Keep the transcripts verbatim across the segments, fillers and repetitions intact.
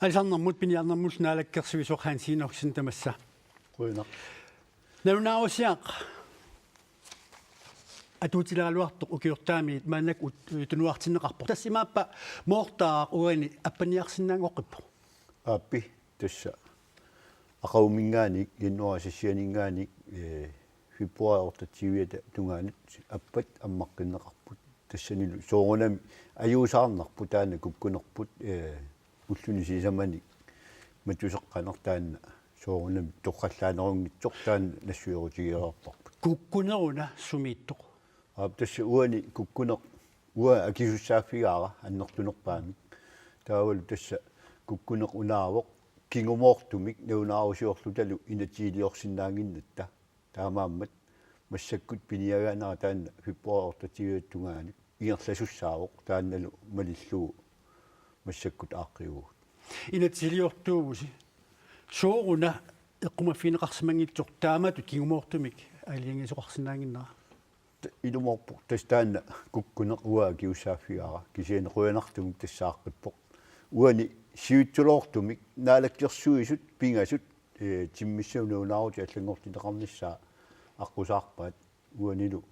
Aalisarnermut piniarnermullu naalakkersuisoq Hans Enoksen tamassa. Qujanaq. Nalunaarusiaq atuutileraluartoq ukiortaamiit maannakkut tunuartinneqarpoq. Tassa imaappa Moortaaq uani appaniarsinnaanngoqqippoq? Aappi, tassa aqaguminngaanniit, januaarip seksogtyveninngaanniit, ee, februaarip otteogtyviata tungaanut appat ammaqqinneqarput. Tassanilu soorunami ajuusaarnarpoq taanna kukkunerput, ee, ulluni sisamanik matuseqqaneq taanna soorunami torrallaanerunngitsoq taanna nassuerutigereerparput. Kukkuneruna sumiittoq? Aap, tassa uani kukkuneq uanga akisussaaffigaara annertunerpaamik. Taavalu tassa kukkuneq unaavoq kingumoortumik nalunaarusiorlutalu inatsisiliorsinnaannginnatta. Taamaammat massakkut piniagaanera taanna februaarip otteogtyviata tungaanut ingerlasussaavoq, taannalu malillugu massakkut aaqqiuvugut. Inatsisiliortuuvusi. Sooruna eqqumaffigineqarsimanngitsoq taamatut kingumoortumik aalajangiisoqarsinnaannginnera? T-, ilumoorpoq tassa taanna kukkuneq uanga akisussaaffigaara, kisianni qujanartumik tassa aaqqippoq. Uani sivitsuloortumik naalakkersuisut pingasut, ee, timmissamut nalunaarutit allanngortinneqarnissaat aqqusaarpaat. Uanilu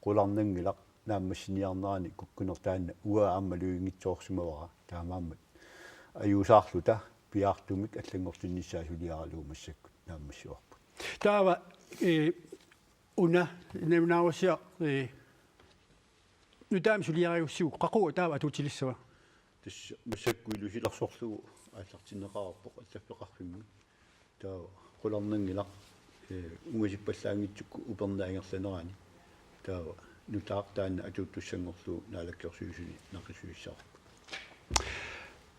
qularnanngilaq naammassiniarnerani kukkuneq taanna uanga aamma maluginngitsoorsimavara, taamaammat ajuusaarluta piaartumik allanngortinnissaa suliaralugu massakkut naammassivarput. Taava, ee, una nalunaarusiaq, ee, nutaamik suliarigussiuk, qaqugu taava atuutilissava? Tassa massakkut ilusilersorlugu aallartinneqareerpoq allaffeqarfimmi. Taava qularnanngilaq, ee, ungasippallaanngitsukkut upernaaq ingerlanerani. Taava nutaaq taanna atuuttussanngorlugu naalakkersuisuni naqissuissavarput.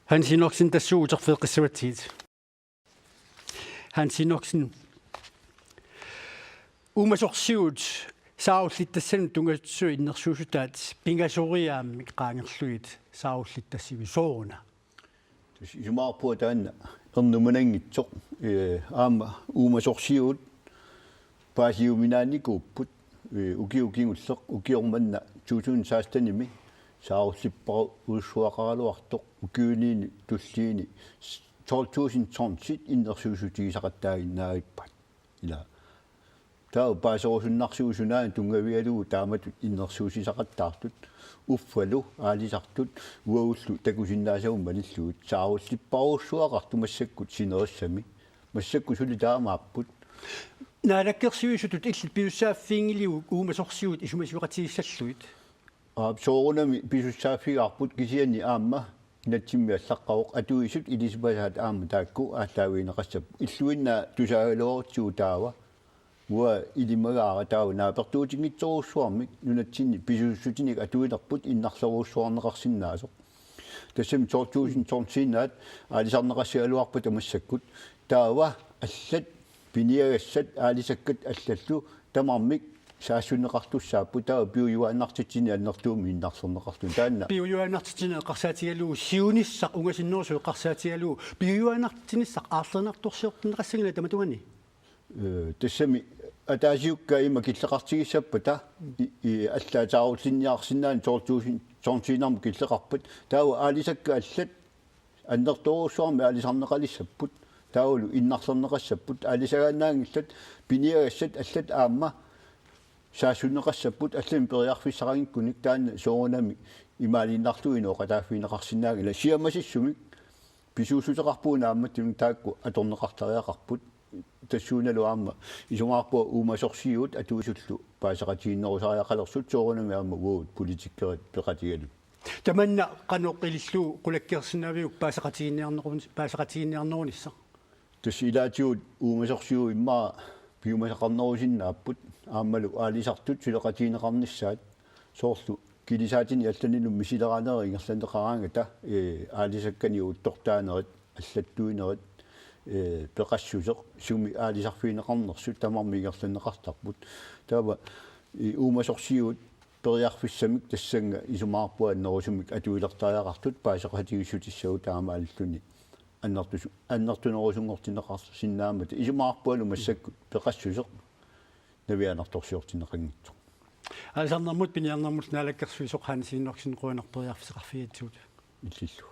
Hans Enoksen, tassuugu uterfigeqqissavatsigit. Hans Enoksen, uumasorsiut saarullittassannut tungassutut innersuussutaat pingasoriaammik qaangerlugit saarullittassavit, sooruna? Tassa isumaqarpunga taanna ernumananngitsoq, ee, aamma uumasorsiuut paasiuminaannikuupput, ee, ukioq kingulleq, ukioq manna to tusind sekstenimi saarullipparujussuaqaraluartoq ukiuniinni tulliini tolv tusind tonsit innersuussutigisaqattaaginnavippaat. Ila. Taava paaserusunnarsivoq sunaana tunngavigalugu taamatut innersuussisaqattaartut, uffalu aalisartut uagullu takusinnaasavut malillugit, saarullipparujussuaqartut massakkut sinerissami. Massakkut suli taamaapput. Naalakkersuisutut illit pisussaaffiginngiliuk uumasorsiutit isumasioqatigissallugit? Aap, soorunami pisussaaffigaarput, kisianni aamma inatsimmi allaqqavoq atuisut ilisimasaat aamma taakku aallaavigineqassapput. Illuinnaat tusaagaluarutsigu taava. Uanga ilimagaara taava naapertuutinngitsorujussuarmik nunatsinni pisuussutinik atuinerput innarlerujussuarneqarsinnaasoq. Tassami tolv tusind tonsiinnaat aalisarneqassagaluarpata massakkut. Taava allat piniagassat aalisakkat allallu tamarmik saassunneqartussaapput, taava piujuaannartitsineq annertuumik innarlerneqarluni taanna. Piujuaannartitsineq eqqarsaatigalugu siunissaq ungasinnerusoq eqqarsaatigalugu piujuaannartinissaq aarlerinartorsiortinneqassanngilaq tamatungaani? Ee, tassami ataasiakkaat ima killeqartigissappata i-, i-, allaat saarullinniarsinnaaneq tolv tusind tonsiinnarmik killeqarpat. Taava aalisakkat allat annertoorujussuarmik aalisarneqalissapput. Taavalu innarlerneqassapput. Aalisagaannaanngillat, piniagassat allat aamma saassunneqassapput, allamik periarfissaqanngikkunik. Taanna soorunami imaaliinnarlugu inooqataaffigineqarsinnaanngilaq. Siamasissumik pisuussuteqarpugut naammattunik, taakku atorneqartariaqarput. Tassuunalu aamma isumaqarpunga uumasorsiuut atuisullu paaseqatigiinnerusariaqalersut, soorunami aamma uagut politikerit peqatigalugit. Tamanna qanoq ilillugu qulakkeersinnaaviuk paaseqatigiinniarnerun-, paaseqatigiinniarnerunissaq? Tassa ilaatigut uumasorsiuut immaqa piumasaqarnerusinnaapput, aammalu aalisartut suleqatigineqarnissaat, soorlu kilisaatinik allanillu misileraanerit ingerlanneqaraangata, ee, aalisakkanik uuttortaanerit, allattuinerit, ee, peqassuseq, sumi aalisarfigineqarnersut tamarmik ingerlanneqartarput. Taava, ee, uumasorsiuut periarfissamik tassannga isumaqarpunga annerusumik atuilertariaqartut paaseqatigiissutissagut taamaalilluni annertus-, annertunerusunngortinneqarsinnaammata. Isumaqarpungalu massakkut peqassuseq navianartorsiortinneqanngitsoq. Aalisarnermut piniarnermullu naalakkersuisoq Hans Enoksen, qujanaq periarfissaqarfigigatsigut. Illillu.